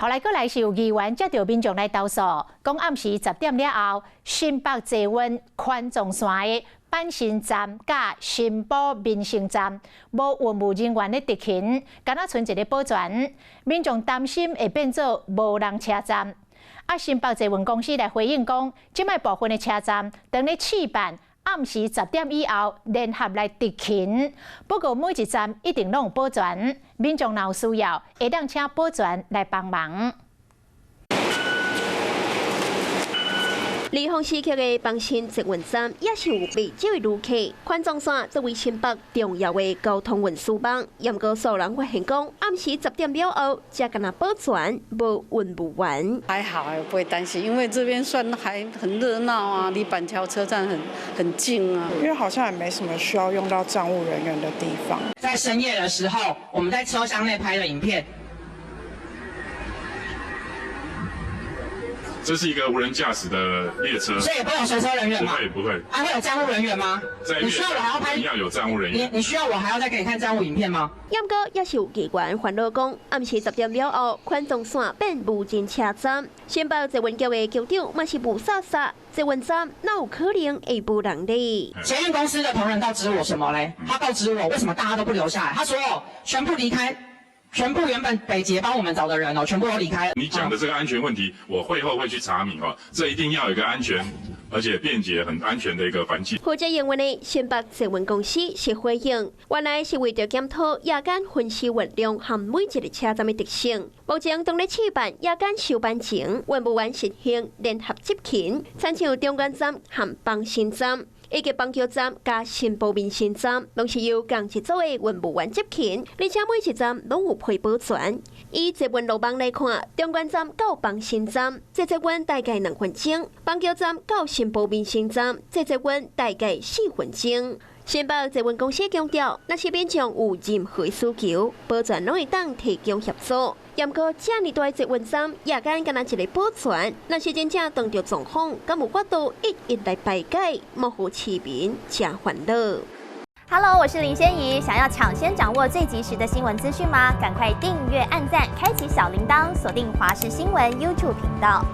後來閣來是有議員接著民眾來投訴，講暗時十點了後，新北捷運環狀線的板新站佮新埔民生站無運務人員咧執勤，敢若賰一个保全，民眾擔心會變做無人車站。啊，新北捷運公司來回應講，這擺部分的車站當咧試辦，暗時十點以後聯合來執勤，不過每一站一定攏有保全，民眾若有需要，會當請保全來幫忙。離峰時刻的板新捷運站也是有袂少的旅客。環狀線作為新北重要的交通運輸網，毋過數人發現講，暗時十點了後，才干焦保全，無運務員。還好，不會擔心，因為這邊算還很熱鬧啊，離板橋車站很近啊。因為好像也沒什麼需要用到站務人員的地方。在深夜的時候，我們在車廂內拍的影片。這是一個無人駕駛的列車，所以不會有隨車人員嗎？不會，不會。還會有站務人員嗎？你需要我還要拍？要有站務人員。你需要我還要再給你看站務影片嗎？毋過也是有議員煩惱講，暗時十點了後，環狀線變無人車站，新北捷運局的局長嘛是霧煞煞，捷運站哪有可能會無人咧？捷運公司的同仁告知我什麼嘞？他告知我為什麼大家都不留下來？他說全部離開。全部原本北捷幫我們找的人哦，全部都離開了。你講的這個安全問題，我會後會去查明哦。這一定要有一個安全，而且便捷、很安全的一個環境。負責營運的新北捷運公司是回應，原來是為著檢討夜間巡視運量和每一個車站的特性。目前當咧試辦夜間收班前，運務員實行聯合執勤，親像中間站和板新站，以及板橋站佮新埔民生站，攏是由仝一組的運務員執勤，而且每一站攏有配保全。以捷運路網來看，中間站到板新站，坐捷運大概2分鐘；板橋站到新埔民生站，坐捷運大概4分鐘。新北捷運公司強調，若是民眾有任何需求，保全攏會當提供協助。毋過，遮爾大捷運站夜間干焦一个保全，若是真正碰著狀況，敢有法度一一來排解，莫予市民誠煩惱。 Hello，我是林仙怡，想要搶先掌握最及時的新聞資訊嗎？趕快訂閱、按讚、開啟小鈴鐺，鎖定華視新聞 YouTube 頻道。